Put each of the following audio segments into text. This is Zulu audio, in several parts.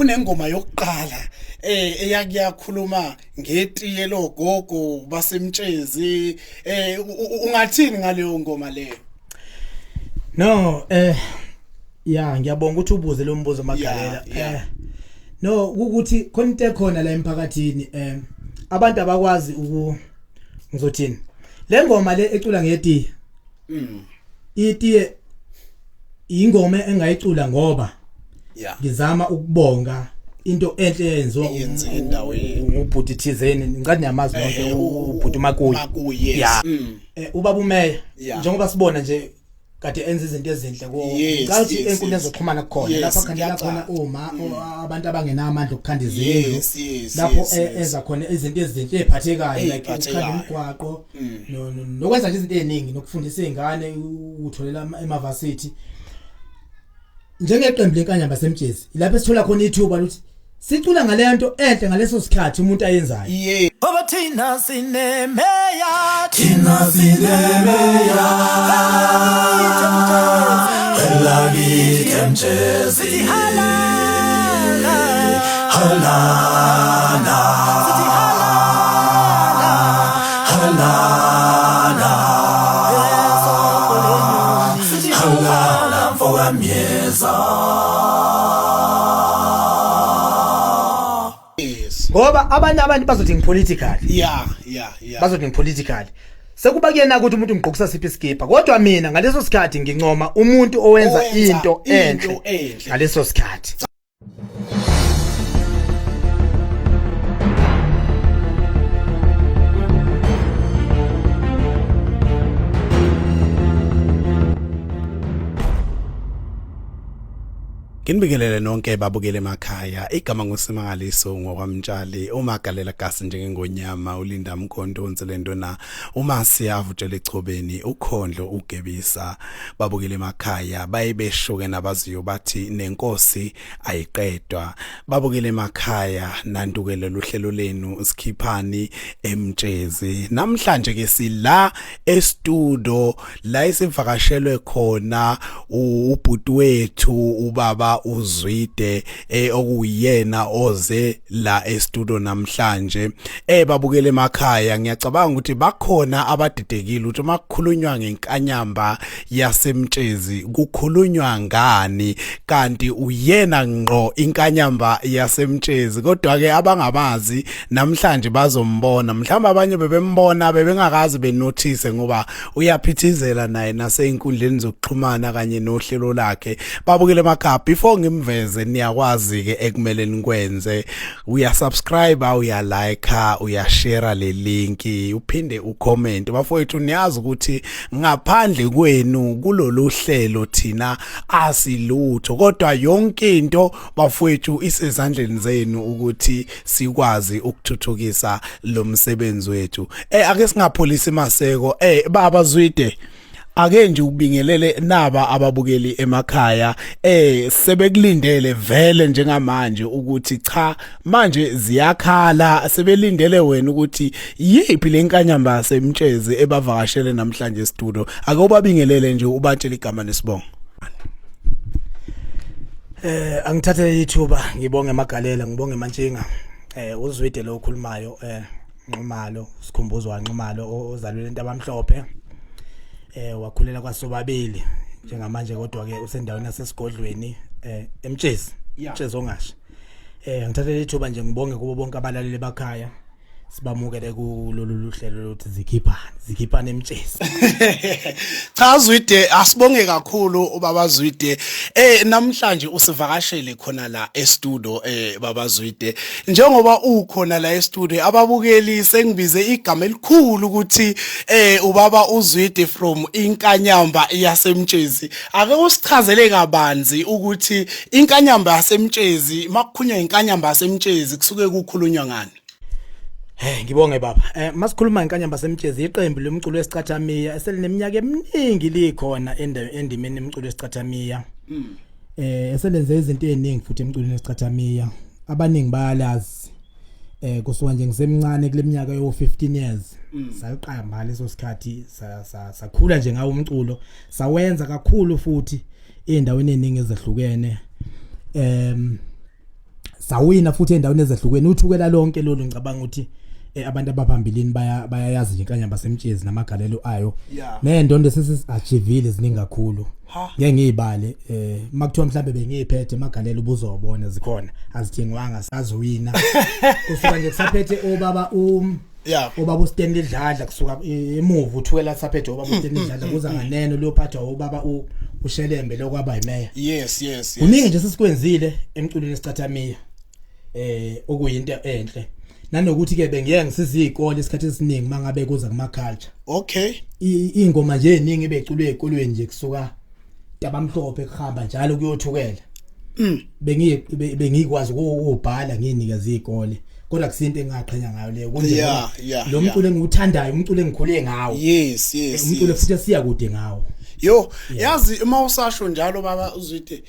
Kunengoma yokuqala eyakuyakhuluma ngetiye logogo basemtshezi, ungathini ngaleyo ngoma leyo? No, ya, ngiyabonga ukuthi ubuze lo mbuzo, Magalela. No, ukuthi khona into ekhona la emphakathini, abantu abakwazi uku, ngizothini, le ngoma le ecula ngetiye, itiye ingoma engayicula ngoba ngizama ukubonga into enhle eyenziwa Eyenzeka endaweni. Ubhuti thizeni, ngicela niyamazi nonke, ubhuti Makuyi. Makuyi, yes. Ubaba umeya, njengoba sibona nje kade enza izinto ezinhle ko, ngicela ukuthi enkundleni zokuxhumana kukhona lapha khandela khona uma abantu abangenamandla okukhanda izindlu, lapho enza khona izinto ezinhle eziphathekayo, like Ey'phathekayo. ukukhanda umgwaqo, nokwenza nje izinto eziningi, nokufundisa izingane, ukutholela emavasithi. Njengeqembu leNkanyamba Semjezi, lapho esithola khona ithuba ukuthi sicula ngalento enhle ngaleso sikhathi umuntu ayenzayo. Ngoba thina sinemeya, thina sinemeya, elakithi eMtshezi, halala, halala, halala, halala, mfokamyeza. Ngoba abanye abantu bazothi ngipolitical, bazothi ngipolitical, sekuba kuyena ukuthi umuntu ngigqokisa siphi iskipa, kodwa mina ngaleso sikhathi ngincoma umuntu owenza Owenza into into enhle enhle. ngaleso sikhathi. Nginibingelele nonke babukele emakhaya. Igama nguSimangaliso ngokwaMtshali, umagalela gasi njengengonyama, ulinda mkhonto unselento na uma siyavutshela echobeni ukhondlo ugebisa. Babukele emakhaya, baye beshuke nabaziyo bathi nenkosi ayiqedwa. Babukele emakhaya, nantukele luhlelo lenu Sikhiphani Emtshezi. Namhlanje ke sila e-studio la esivakashelwe khona ubhuti wethu ubaba uZwide, okuyena oze la e-studio namhlanje. Babukele emakhaya, ngiyacabanga ukuthi bakhona abadidekile ukuthi makukhulunywa ngeNkanyamba yaseMtshezi kukhulunywa ngani, kanti uyena ngqo iNkanyamba yaseMtshezi. Kodwa ke abangabazi namhlanje bazombona, mhlawumbe abanye bebembona bebengakazi benothise ngoba uyaphithizela naye nasey'nkundleni zokuxhumana kanye nohlelo lakhe. Babukele emakhaya, before ngimveze, niyakwazi ke ekumele nikwenze: uyasubscribe, uyalike, uyashare le link, uphinde ucomment. Bafowethu, niyazi ukuthi ngaphandle kwenu kulolu hlelo thina asilutho, kodwa yonke into, bafowethu, isezandleni zenu ukuthi sikwazi ukuthuthukisa lo msebenzi wethu. Ake singapholisi maseko. Baba Zwide, ake nje ubingelele naba ababukeli emakhaya, sebekulindele vele njengamanje ukuthi cha, manje ziyakhala, sebelindele wena ukuthi yiphi leNkanyamba yaseMtshezi ebavakashele namhlanje studio. Ake ubabingelele nje, ubatshele igama nesibongo. Angithathe ithuba ngibonge Magalela, ngibonge Mantshinga. UZwide lo okhulumayo, Nxumalo, Sikhumbuzo waNxumalo, ozalelwe eNtabamhlophe. Wakhulela kwaSobabili njengamanje, kodwa ke usendaweni yasesigodlweni eMtshezi. Mtshezi ongasha. Ngithathe ithuba nje ngibonge kubo bonke abalaleli bakhaya. Sibamukele kulolu luhlelo lokuthi zikhiphane, zikhiphane eMtshezi. Cha Zwide, asibonge kakhulu ubaba Zwide. Namhlanje usivakashele khona la e-studio, baba Zwide. Njengoba ukhona la e-studio, ababukeli sengibize igama elikhulu ukuthi ubaba uZwide from iNkanyamba yaseMtshezi. Ake usichazele kabanzi ukuthi iNkanyamba yaseMtshezi, makukhulunywa iNkanyamba yaseMtshezi kusuke kukhulunywa ngani? Hey, ngibonge baba. Masikhuluma ngeNkanyamba Semtshezi, iqembu lomculo wesicathamiya eselineminyaka eminingi likhona endimeni yomculo wesicathamiya. Eselenze izinto eziningi futhi emculweni wesicathamiya. Abaningi bayalazi. Kusuka nje ngisemncane kule minyaka yo 15 years. Saqamba leso sikhathi, sakhula nje ngawo umculo, sawenza kakhulu futhi endaweni eziningi ezehlukene. Sawina futhi endaweni ezehlukene uthukela lonke lolu ngicabanga ukuthi abantu abaphambilini bayayazi nje inkanyamba semtshezi namagalelo ayo. Nendondo sesi-achievile ziningi kakhulu. Ngeke ngiyibale makuthiwa mhlambe bengiyiphethe amagalelo ubuzobona zikhona azithengwanga saziwina. Kusuka nje kusaphethe obaba obaba uStanley Dladla kusuka emuva uthukela saphethe obaba uStanley Dladla kuza nganeno liyophathwa ubaba uShelembe lokwaba yimeya. Yes. Kuningi nje sesikwenzile emculweni esicathamiya okuyinto enhle. Nanokuthi ke bengiye ngisiza izikole isikhathi esiningi mangabe kuza kuma culture. Okay. Ingoma nje eningi beculwe ezikolweni nje kusuka Ntabamhlophe kuhamba njalo kuyothukela. Bengikwazi ukubhala nginikeza izikole. Kodwa kusinto engaqhenya ngayo leyo kunje lo mculo engiwuthandayo umculo engikhule ngawo. Yes. Umculo futhi esiya kude ngawo. Yo, yazi uma usasho njalo baba uZwide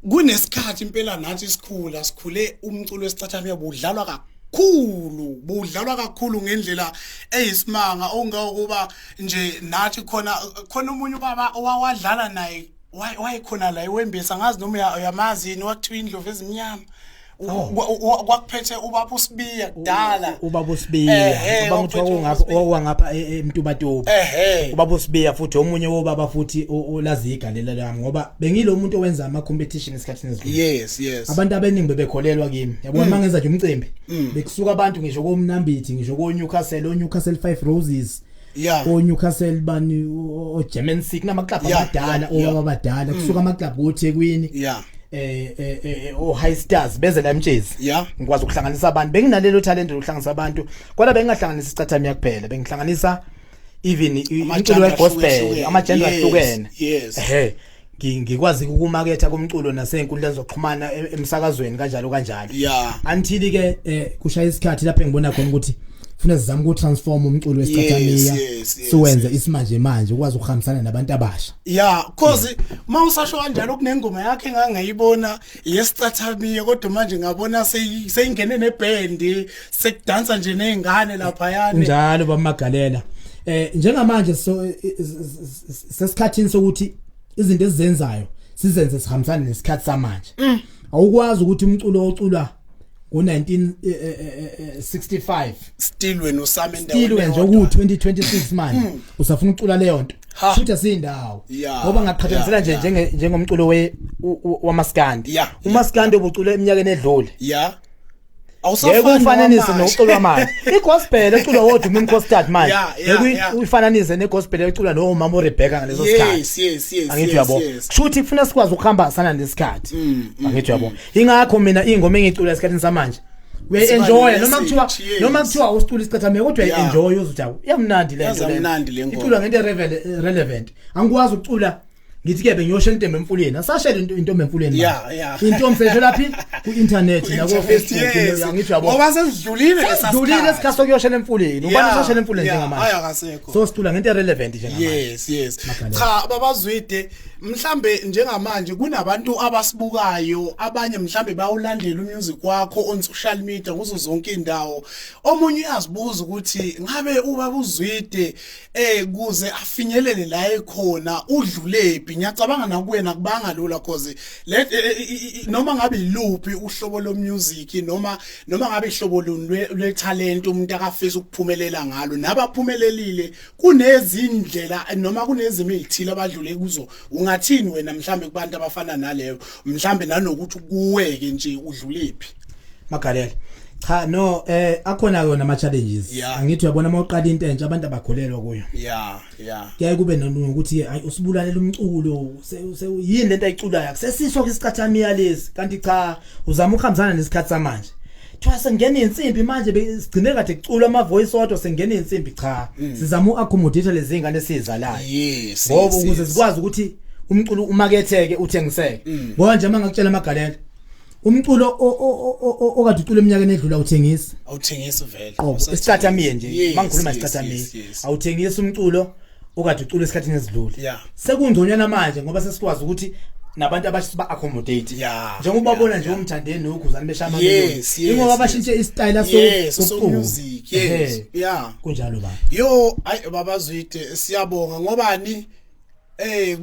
kunesikhathi impela nathi sikhula sikhule umculo wesicathamiya budlalwa kakhulu budlalwa kakhulu ngendlela eyisimanga ongakuba nje nathi khona khona omunye ubaba owawadlala naye wayekhona la eWembesa ngazi noma uyamazi yini wakuthiwa indlovu ezimnyama kwakuphethe ubaba uSibiya kudala ubaba uSibiya ubaba kuthiwa ungapha owangapha eMtubatuba ubaba uSibiya futhi omunye wobaba futhi olazi igalela lami ngoba bengilo umuntu owenza ama competition esikhathini esidlule. Yes. Abantu abaningi bebekholelwa kimi yabona mangenza nje umcimbi bekusuka abantu ngisho koMnambithi ngisho ko Newcastle o Newcastle Five Roses o Newcastle bani o German City kunama club amadala obaba abadala kusuka ama club koThekwini o High Stars beze la eMtshezi ngikwazi ukuhlanganisa abantu benginalelo talent lokuhlanganisa abantu kodwa bengingahlanganisa icathamiya kuphela bengihlanganisa even umculo wegospel ama genre ahlukene. Ehe ngikwazi ukumaketha kumculo nasezinkundleni zokuxhumana emsakazweni kanjalo kanjalo. Until ke kushaya isikhathi lapho engibona khona ukuthi funa sizame ukutransform umculo wesicathamiya siwenze isimanje manje ukwazi ukuhambisana nabantu abasha. Yeah, cause mawusasho kanjalo kunengoma yakhe engangayibona yesicathamiya kodwa manje ngabona seyingene nebhendi sekudansa nje nezingane lapha yani. Njalo bamagalela. Njengamanje so sesikhathini sokuthi izinto ezizenzayo sizenze sihambisane nesikhathi samanje. Awukwazi ukuthi umculo oculwa ngo-1965 still wena usame endaweni still wena nje ku 2026 manje usafuna ukucula leyo nto futhi asindawo ngoba ngaqhathanisela nje njengomculo we wamaskandi umaskandi obucula eminyakeni edlule awusafani ufananise nokuculwa manje igospel eculwa wodwa uMimkostad manje ngeke uyifananise negospel eculwa nomama uRebecca ngaleso sikhathi yes. Angithi uyabo kusho ukuthi kufuna sikwazi ukuhamba sana nesikhathi angithi uyabo ingakho mina ingoma engicula esikhathini samanje uyayi-enjoya noma kuthiwa usicula isicathamiya kodwa uyayi-enjoya uzuthi awu iyamnandi le nto iculwa ngento relevant angikwazi ukucula ngithi ke bengiyoshela intombi emfuleni asashela intombi emfuleni intombi seyishela phi ku internet na ku Facebook angithi uyabo ngoba sesidlulile lesasidlulile isikhathi sokuyoshela emfuleni ubani usashela emfuleni njengamanje akasekho so sicula ngento relevant njengamanje yes cha babazwide mhlambe njengamanje kunabantu abasibukayo abanye mhlambe bawulandela umusic wakho on social media kuzo zonke indawo omunye uyazibuza ukuthi ngabe ubaba uZwide kuze afinyelele la ekhona udlulephi ngiyacabanga nakuwena kubanga lula cause le noma ngabe iluphi uhlobo lo music noma ngabe ihlobo luni lwe talent umuntu akafisa ukuphumelela ngalo nabaphumelelile kunezindlela noma kunezimo ezithile abadlule kuzo ungathini wena mhlambe kubantu abafana naleyo mhlambe nanokuthi kuweke nje udlulephi Magalela cha no akhona yona ama challenges angithi uyabona mawuqala into entsha abantu abakholelwa kuyo kuyaye kube nokuthi hayi usibulalela umculo yini lento ayiculayo akusesiso ke isicathamiya lesi kanti cha uzama ukuhambisana nesikhathi samanje kuthiwa sengena insimbi manje sigcine kade kuculwa ama voice odwa sengena insimbi cha sizama uaccommodate lezi ngane esizalayo yes ngoba ukuze sikwazi ukuthi umculo umaketheke uthengiseke ngoba nje mangakutshela amagalela umculo okade ucula eminyakeni edlula awuthengisi awuthengisi vele isicathamiye nje mangikhuluma isicathamiye awuthengisi umculo okade ucula esikhathini esidlule sekungconywana manje ngoba sesikwazi ukuthi nabantu abasha ba accommodate njengoba ubona nje umthandeni nokhuzani beshama ingoba bashintshe istyle so music yes yeah kunjalo baba yo ay baba Zwide siyabonga ngobani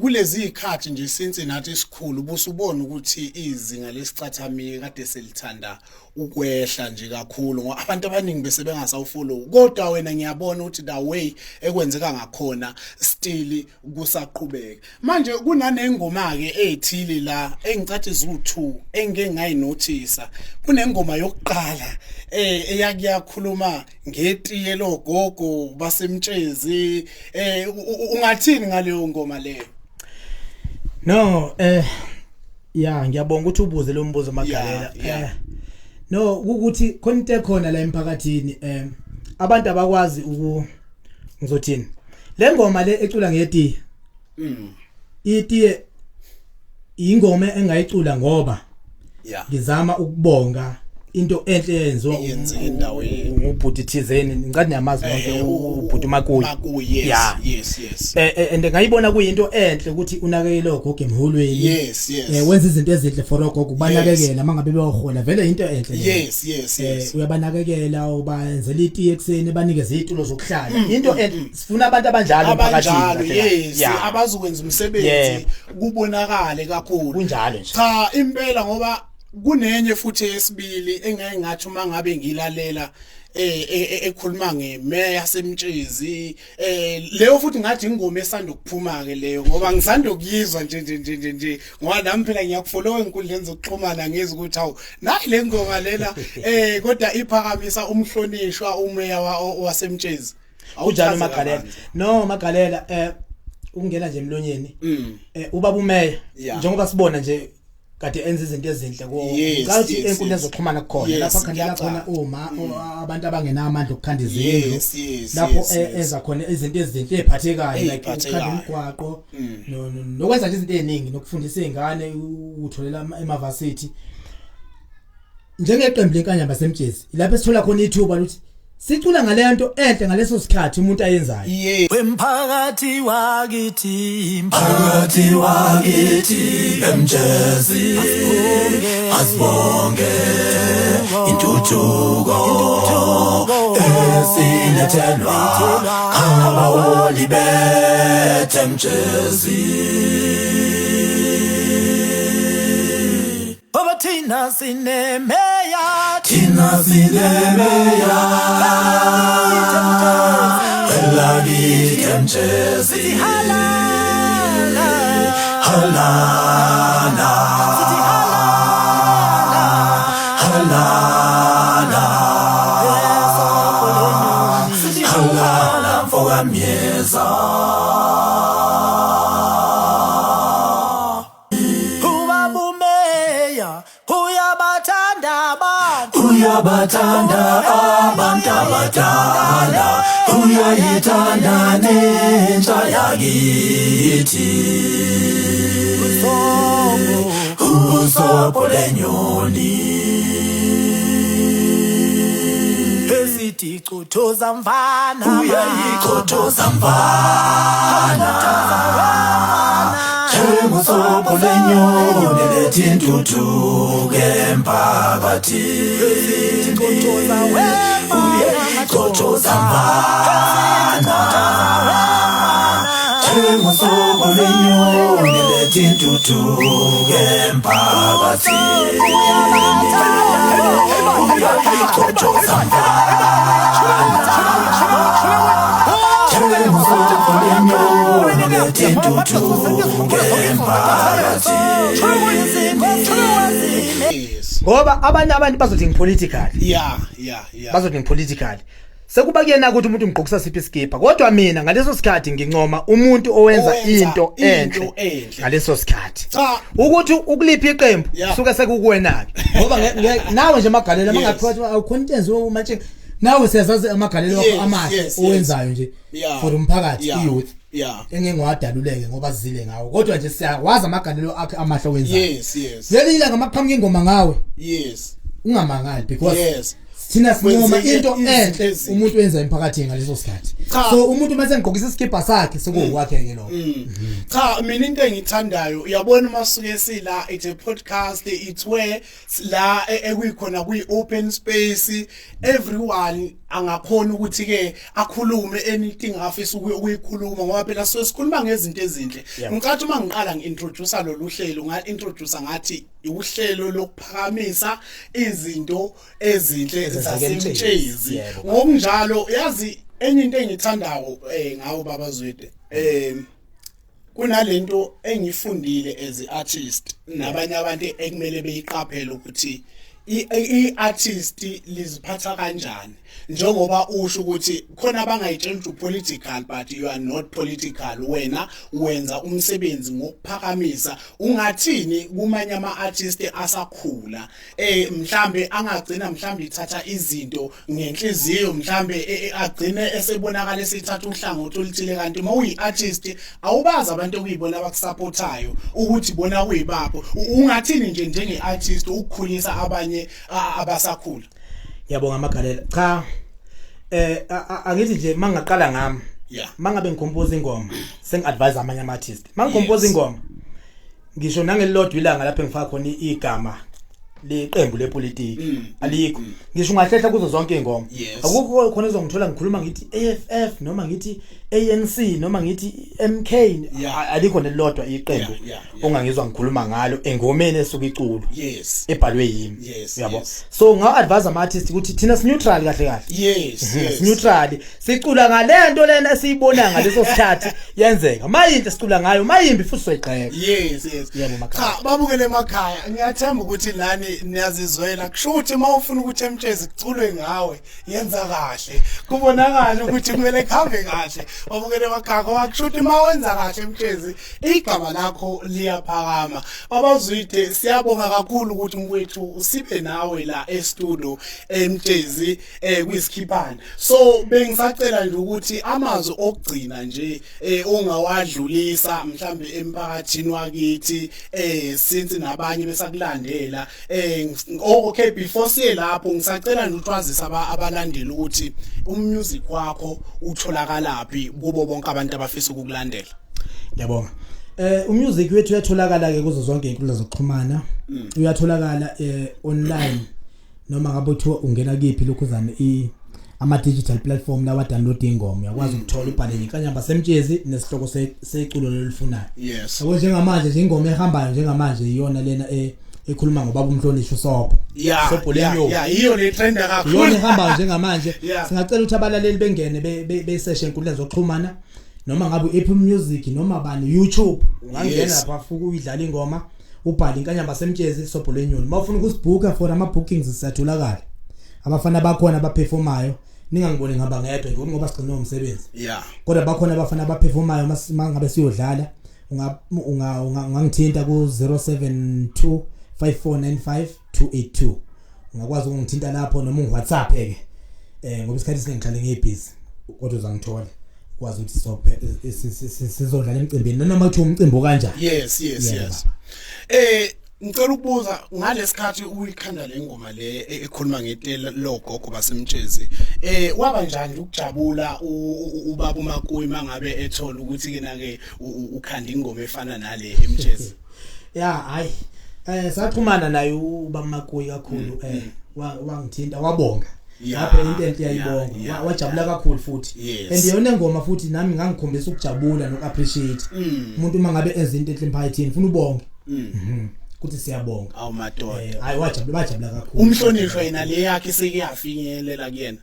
Kulezi ikhathi nje since nathi isikhulu busubona ukuthi izinga lesicathamiya kade selithanda ukwehla nje kakhulu ngoba abantu abaningi bese bengasawufollow, kodwa wena ngiyabona ukuthi the way ekwenzeka ngakhona still kusaqhubeka. Manje kunanengoma ke ezithile la engicathi zu2 engike ngayinothisa. Kunengoma yokuqala eyakuyakhuluma ngetiye logogo basemtshezi. Ungathini ngaleyo ngoma leyo? No, ya, ngiyabonga ukuthi ubuze lo mbuzo, Magalela. No, ukuthi khona into ekhona la emphakathini, abantu abakwazi uku, ngizothini, le ngoma le ecula ngetiye, itiye ingoma engayicula ngoba ngizama ukubonga into enhle eyenziwa Eyenzeka endaweni. Ubhuti thizeni, ngicathi niyamazi bonke, ubhuti Makuyi. Makuyi, yes. Yes. And ngayibona kuyinto enhle ukuthi unakekele ogogo emholweni. Yes. Wenza izinto ezinhle for ogogo, kubanakekela mangabe beyohola, vele into enhle leyo. Uyabanakekela, ubenzela itiye ekseni, banikeze izitulo zokuhlala, into enhle. Sifuna abantu abanjalo emphakathini abanjalo kahle kahle. Abazokwenza umsebenzi kubonakale kakhulu. Kunjalo nje. Cha, impela, ngoba kunenye futhi esibili engeke ngathi uma ngabe ngilalela ekhuluma ngemeya yasemtshezi, leyo futhi ngathi ingoma esanda ukuphuma ke leyo, ngoba ngisanda ukuyizwa nje, ngoba nami phela ngiyakufollow enkundleni zokuxhumana, ngizwe ukuthi hawu, nayi le ngoma lena, kodwa iphakamisa umhlonishwa umeya wasemtshezi. Kunjalo. Awuchaze Magalela. kabanzi. No, Magalela, ukungena nje emlonyeni, ubaba umeya, njengoba sibona nje kade enza izinto ezinhle ko, ngicela ukuthi enkundleni zokuxhumana kukhona lapha khandela khona uma abantu abangenamandla okukhanda izindlu, lapho enza khona izinto ezinhle eziphathekayo, like Ey'phathekayo. ukukhanda umgwaqo, nokwenza nje izinto eziningi, nokufundisa izingane, ukutholela emavasithi. Njengeqembu lenkanyamba semtshezi, lapho esithola khona ithuba ukuthi sicula ngale nto enhle ngaleso sikhathi umuntu ayenzayo. Wemphakathi wakithi, mphakathi wakithi emtshezi, asibonge intuthuko esilethelwa abaholi bethe emtshezi. Baba, thina sinemeya, thina sinemeya elakithi emtshezi, halala, halala, halala, halala, mfokamyeza. Ubabumeya uyabathanda abantu, uyabathanda abantu abadala, uyayithanda nentsha yakithi, usobho lenyoni esithi cothoza mfana, uyayichothoza mfana. Thengusobho lenyoni lethi intuthuko emphakathini, uyayichothoza mfana. Thengusobho lenyoni lethi intuthuko emphakathini, uyayichothoza mfana. Thengusobho lenyoni lethi intuthuko emphakathini. Ngoba abanye abantu bazothi ngipolitical, bazothi ngipolitical. Sekuba kuyena ukuthi umuntu ngigqokisa siphi iskipa, kodwa mina ngaleso sikhathi ngincoma umuntu owenza Owenza into into enhle enhle. ngaleso sikhathi. Cha. Ukuthi ukuliphi iqembu suke sekukuwena ke, ngoba nawe nje Magalela, mangathiwa awukhona into enziwe uMantshinga, nawe siyazazi amagalelo wakho amahle owenzayo nje for umphakathi, i-youth, engeke ngiwadaluleke ngoba sizile ngawo, kodwa nje siyakwazi amagalelo akhe amahle owenzayo. Yes yes Ngelinye ilanga maqhamuka ingoma ngawe, ungamangali because Thina sincoma Kwenzeke into izinto enhle ezinhle. umuntu wenza emphakathini ngaleso sikhathi. Cha. So umuntu mase ngigqokisa isikibha sakhe sekuwakhe ke lokho. Cha, mina into engithandayo, uyabona, uma suke sila, it's a podcast, it's where la ekuyikhona kwi open space, everyone angakhona ukuthi ke akhulume anything afisa ukuyikhuluma, ngoba phela so sikhuluma ngezinto ezinhle. Ngicathi uma ngiqala ngiintroduce lolu hlelo, nga introduce ngathi uhlelo lokuphakamisa izinto ezinhle Ezenzeka zaseMtshezi. eMtshezi. Yebo. Ngokunjalo, yazi, enye into engithandayo ngawo baba Zwide, kunalento engifundile as artist nabanye abantu ekumele beyiqaphele ukuthi i-artist liziphatha kanjani, njengoba usho ukuthi khona abangayitshela ukuthi political, but you are not political, wena wenza umsebenzi ngokuphakamisa. Ungathini kumanye ama-artist asakhula, mhlambe angagcina mhlambe ithatha izinto ngenhliziyo, mhlambe agcine esebonakala esithatha uhlangothi oluthile, kanti uma uyi-artist awubazi abantu okuyibona abakusupportayo ukuthi bona kuyibapho? Ungathini nje njenge-artist ukukhulisa abanye abasakhula? Ngiyabonga, Magalela. Cha, angithi nje mangaqala ngami, mangabe ngicompose ingoma, sengi-advise amanye ama-artist, mangicompose ingoma, ngisho nangelilodwa ilanga lapho engifaka khona igama leqembu lepolitiki alikho. Ngisho ungahlehla kuzo zonke ingoma, akukho khona ezongithola ngikhuluma ngithi AFF noma ngithi ANC noma ngithi MK. Alikho nelilodwa iqembu ongangizwa ngikhuluma ngalo engomeni esuka iculo ebhalwe yimi. Yabo? So nga advise ama artist ukuthi thina si neutral kahle kahle. Neutral, sicula ngalento lena esiyibona ngaleso sikhathi yenzeka. Mayinhle sicula ngayo, mayimbi futhi soyigxeka. Yes. Yebo, Makhaya. Cha, babukele emakhaya, ngiyathemba ukuthi nani niyazizwela. Kusho ukuthi uma ufuna ukuthi eMtshezi kuculwe ngawe, yenza kahle, kubonakala ukuthi kumele kuhambe kahle. Babukele emakhaya, ngoba kusho ukuthi uma wenza kahle eMtshezi, igama lakho liyaphakama. Babazwide, siyabonga kakhulu ukuthi mkwethu sibe nawe la e-studio eMtshezi, kwisikhiphana. So bengisacela nje ukuthi amazwi okugcina nje ongawadlulisa mhlambe emphakathini wakithi, since nabanye besakulandela. Okay, before siye lapho, ngisacela nje ukuthi abalandeli ukuthi umusic wakho utholakalaphi kubo bonke abantu abafisa ukukulandela. Ngiyabonga. Umusic wethu uyatholakala ke kuzo zonke izinkundla zokuxhumana. Uyatholakala online, noma ngabe uthiwa ungena kiphi lokhuzane i ama digital platform lawa download ingoma, uyakwazi ukuthola, ubhale nje Inkanyamba Semtshezi nesihloko seculo lolifunayo. Yabo, njengamanje nje ingoma ehambayo njengamanje iyona lena ekhuluma ngobaba umhlonishwa uSopho. Sobho lenyoka. Yeah, iyo le trend kakhulu. Iyona ehambayo njengamanje. Singacela ukuthi abalaleli bengene beseshe enkundleni zokuxhumana, noma ngabe u-Apple Music noma bani, YouTube, ungangena lapha futhi uyidlala ingoma, ubhale Inkanyamba Semtshezi Sobho Lenyoni. Mawufuna ukusibhuka for ama bookings, siyatholakala, abafana bakhona abaperformayo. Ningangiboni ngihamba ngedwa nje ngoba sigcine umsebenzi, kodwa bakhona abafana abaperformayo. Mangabe siyodlala, ungangithinta ku 072 5495 282. Ungakwazi ukungithinta lapho noma ungi-WhatsApp ke, ngoba isikhathi esiningi ngihlale ngibusy, kodwa uzangithola, ukwazi ukuthi sophe sizodlala emcimbini noma kuthiwa umcimbi okanjani. Yes. Baba. Ngicela ukubuza, ngalesikhathi uyikhanda le ngoma le ekhuluma ngetela logogo basemtshezi, waba njani ukujabula ubaba uMakuyi mangabe ethola ukuthi ke na ke ukhanda ingoma efana nale emtshezi? Ya, hayi, saxhumana naye ubaba Makuyi kakhulu, wangithinta wabonga. Lapho into enhle iyayibonga. Wajabula kakhulu futhi. And yona ngoma futhi nami ngangikhombisa ukujabula noku-appreciate umuntu uma ngabe enza into enhle emphakathini, ufuna ubonge. Kuthi siyabonga. Awu madoda. Hayi, wajabula, bajabula kakhulu. Umhlonishwa yena le yakhe sekuyafinyelela kuyena?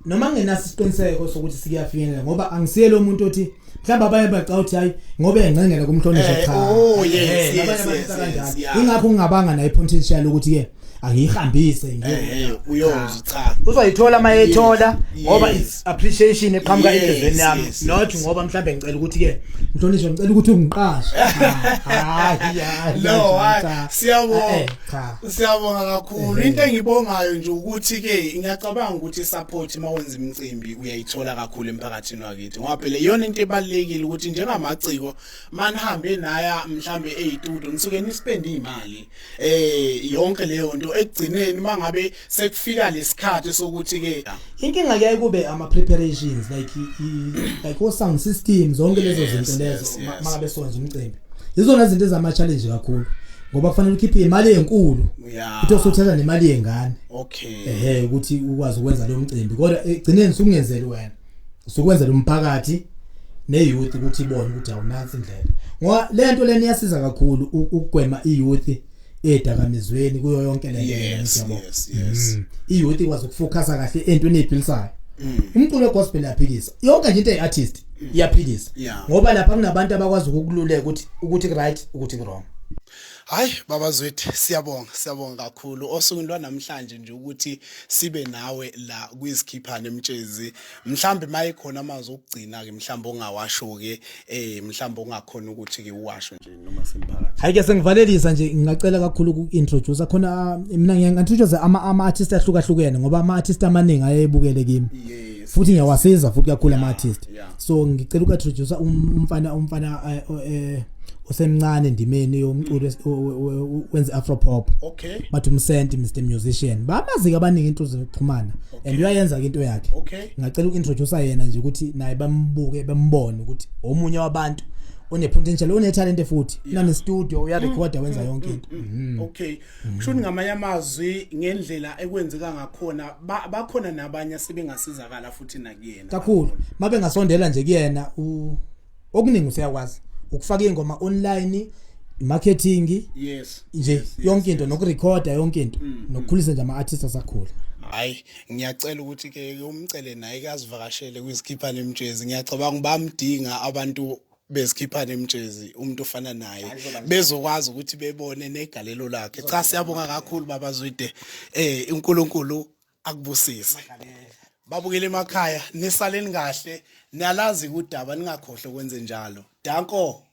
Noma ngenaso isiqiniseko sokuthi sikuyafinyelela, ngoba angisiye lo muntu othi mhlawumbe abanye baca uthi hayi ngoba engcengela kumhlonishwa. Cha. Nabanye abantu kanjalo. Ingakho ngingabanga nayo potential ukuthi ke angiyihambise ngiye. Uyozi cha. Uzoyithola mayethola, ngoba it's appreciation eqhamuka enhliziyweni yami, not ngoba mhlambe ngicela ukuthi ke mhlonishwa, ngicela ukuthi ungiqashe. Hayi, hayi. No, hayi, cha. Siyabonga. Cha. Siyabonga kakhulu. Into engibongayo nje ukuthi ke ngiyacabanga ukuthi support mawenza imicimbi uyayithola kakhulu emphakathini wakithi. Ngoba phela iyona into ebalekile ukuthi njengamaciko manihambe naya mhlambe ezitudio nisuke nispend imali. Yonke leyo nto. izinto ekugcineni mangabe sekufika lesikhathi sokuthi ke Inkinga kuyaye kube ama preparations like o sound system, zonke lezo zinto lezo mangabe sonza umcimbi. Izona izinto ezama challenge kakhulu ngoba kufanele ukhiphe imali enkulu. Uthi usuthatha nemali yengane. Ehe, ukuthi ukwazi ukwenza lo mcimbi, kodwa egcineni sukungenzeli wena. Usukwenzela umphakathi ne-youth ukuthi ibone ukuthi awunansi indlela. Ngoba lento lena iyasiza kakhulu ukugwema i-youth edakamizweni kuyo yonke lento lena, yabo. I-youth ikwazi ukufocusa kahle entweni eyiphilisayo. Umculo wegospel uyaphilisa. Yonke nje into eyi-artist iyaphilisa. Ngoba lapha kunabantu abakwazi ukukululeka ukuthi right, ukuthi wrong. Hayi baba Zwide, siyabonga, siyabonga kakhulu osukwini lwanamhlanje nje ukuthi sibe nawe la kwizikhipha nemtshezi. Mhlambe mayikhona amazwi okugcina ke, mhlambe ongawasho ke, mhlambe ongakhona ukuthi ke uwasho nje noma semphakathi. Hayi ke, sengivalelisa nje, ngingacela kakhulu uku-introduce khona mina, ngiya-introduce ama artist ahlukahlukene ngoba ama artist amaningi ayebukele kimi. Futhi ngiyawasiza futhi kakhulu ama artist. So ngicela uku-introduce umfana osemncane endimeni yomculo wenze afro pop. Bathi umsenti Mr Musician. Bamazi ke abaningi into zokuxhumana and uyayenza ke into yakhe. Ngacela uku-introduce yena nje ukuthi naye bambuke, bambone ukuthi omunye wabantu one potential, one talent futhi. Unane studio, uyarecorda, wenza yonke into. Okay, kusho ngamanye amazwi ngendlela ekwenzeka ngakhona bakhona nabanye asebengasizakala futhi nakuyena. Kakhulu. Mabe ngasondela nje kuyena, okuningi useyakwazi ukufaka ingoma online, marketing nje, yonke into, nokurecorda yonke into, nokukhulisa nje ama-artist asakhula. Hayi, ngiyacela ukuthi ke umcele naye kazivakashele kwizikhipha nemtshezi. Ngiyacabanga bamdinga abantu bezikhipha nemtshezi umuntu ofana naye, bezokwazi ukuthi bebone negalelo lakhe. Cha, siyabonga kakhulu baba Zwide, uNkulunkulu akubusise. Babukele emakhaya, nisaleni kahle, niyalazi udaba, ningakhohlwa kwenze njalo. Danko.